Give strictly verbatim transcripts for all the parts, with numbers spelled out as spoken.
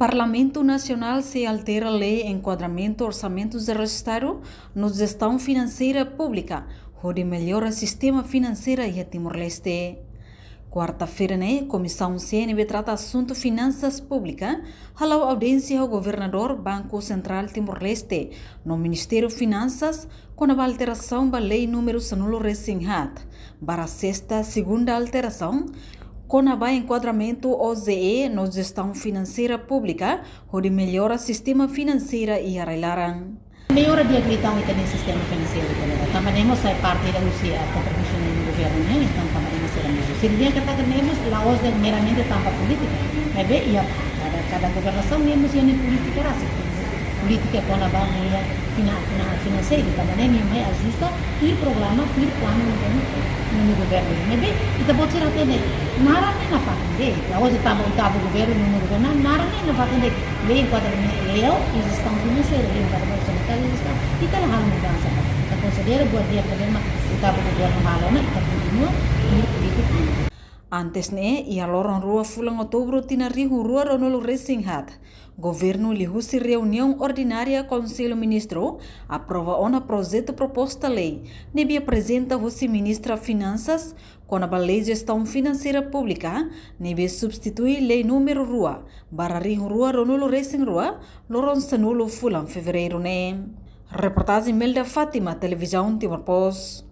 Parlamentu Nasionál sei altera lei enkuadramentu orsamentu jerál Estadu no jestaun finanseira públika, hodi mellora sistema finanseira iha Timor-Leste. Kuarta-feira ne'e, Komisaun C ne'ebé trata asuntu finansas públika hala'o audiénsia ho Governadór Banku Sentrál Timor-Leste no Ministériu Finansas kona-ba alterasaun ba lei númeru sanulu-resin-haat, barra sesta segunda alterasaun, kona-ba enkuadramentu O J E no jestaun finanseira públika, hodi mellora sistema finanseira iha rai-laran. Mellora di'ak liután ita-nia sistema finanseiru, tanba ne'e mós sai parte ida husi, ah, kontribuisaun husi governu, ne'e? Entaun, tanba ne'e mós sira mezmu. Sira dehan katak ne'e mós la'ós de'it meramente tanba polítika. Maibé, iha kada, kada governasaun ne'e mós iha nia polítika rasik. Polítika kona-ba nia fina-, fina-, finanseiru, tanba ne'e nia mai ajusta tuir programa, tuir planu governu, governu. Maibé, ita-boot sira hatene, naran ne'e nafatin de'it. La'ós tanba oitavu governu, nonu governu, naran ne'e nafatin de'it. Lei enkuadramentu, lei jestaun finanseira, lei enkuadramentu orsamentál, jestaun. Ita la halo mudansa, ita konsidera buat di'ak ne'ebé mak oitavu governu halo ona, ita kontinua tuir polítika. Antes ne'e, iha loron rua fulan Outubru tinan rihun rua ruanulu-resin-haat, Governu liuhusi reuniaun ordinária Konsellu Ministru aprova ona projetu proposta lei ne'ebé aprezenta husi Ministra Finansas kona-ba lei jestaun finanseira públika, ne'ebé substitui lei númeru rua barra rihun rua ruanulu-resin-rua, loron sanulu fulan Fevereiru ne'e. Reportajen Melda Fátima, Televizaun Timor Post.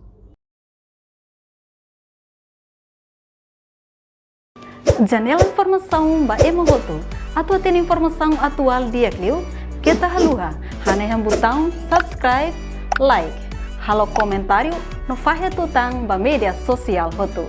Janela informasaun ba ema hotu. Atu hatene informasaun atuál di'ak liu, keta haluha hanehan butaun subscribe, like, halo komentáriu no fahe tutan ba média sosiál hotu.